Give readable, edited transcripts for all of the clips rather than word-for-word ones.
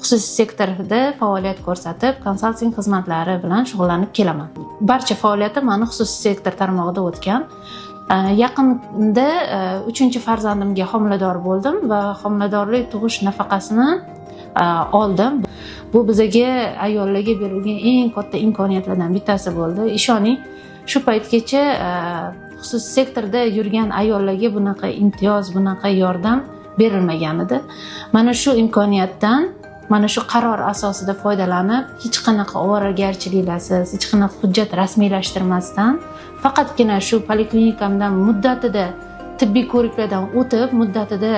Xususiy sektorda faoliyat ko'rsatib, konsalting xizmatlari bilan shug'ullanib kelaman. Barcha faoliyatim mani xususiy sektor tarmog'ida o'tgan. Yaqinda uchinchi farzandimga homilador bo'ldim va homiladorlik tug'ish nafaqasini oldim. Bu bizaga, ayollarga berilgan eng katta imkoniyatlardan bittasi bo'ldi. Ishoning, shu paytgacha xususiy sektorda yurgan ayollarga bunaqa imtiyoz, bunaqa yordam berilmagan edi. Mana shu imkoniyatdan, mana shu qaror asosida foydalanib, hech qanaqa ovoragarchiliklarsiz, hech qanaqa hujjat rasmiylashtirmasdan, faqatgina shu poliklinikamdan muddatida tibbiy ko'riklardan o'tib, muddatida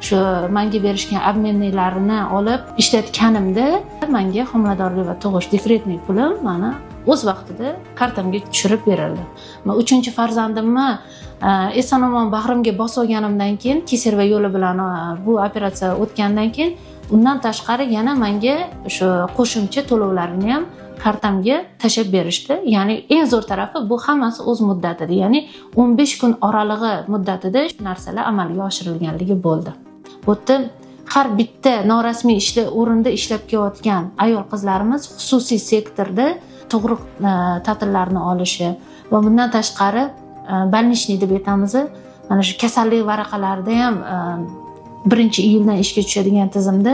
shu manga berishgan обменный larini olib ishlatganimda, manga homiladorlik va tug'ish декретный pulim mani o'z vaqtida kartamga tushirib berildi. Man uchinchi farzandimni eson omon bag'rimga bosib olganimdan keyin, кесарево yo'li bilan bu operatsiya o'tgandan keyin, undan tashqari yana manga shu qo'shimcha to'lovlarni ham kartamga tashlab berishdi. Ya'ni eng zo'r tarafi, bu hammasi o'z muddatida, ya'ni 15 kun oralig'i muddatida shu narsalar amalga oshirilganligi bo'ldi. Bu yerda har bitta norasmiy ishla o'rinda ishlab kelayotgan ayol qizlarimiz xususiy sektorda tug'ruq ta'tillarini olishi va bundan tashqari больничный deb aytamiz, mana shu kasallik varaqalarida ham 1-iyuldan ishga tushadigan tizimda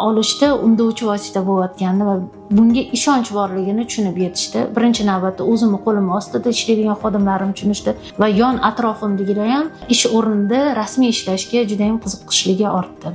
olishda undovchi vosita bo'layotganini va bunga ishonch borligini tushunib yetishdi. Birinchi navbatda o'zimni qo'lim ostida ishlaydigan xodimlarim tushunishdi va yon atrofimdagilar ham ish o'rnida rasmiy ishlashga juda yam qiziqishligi ortdi.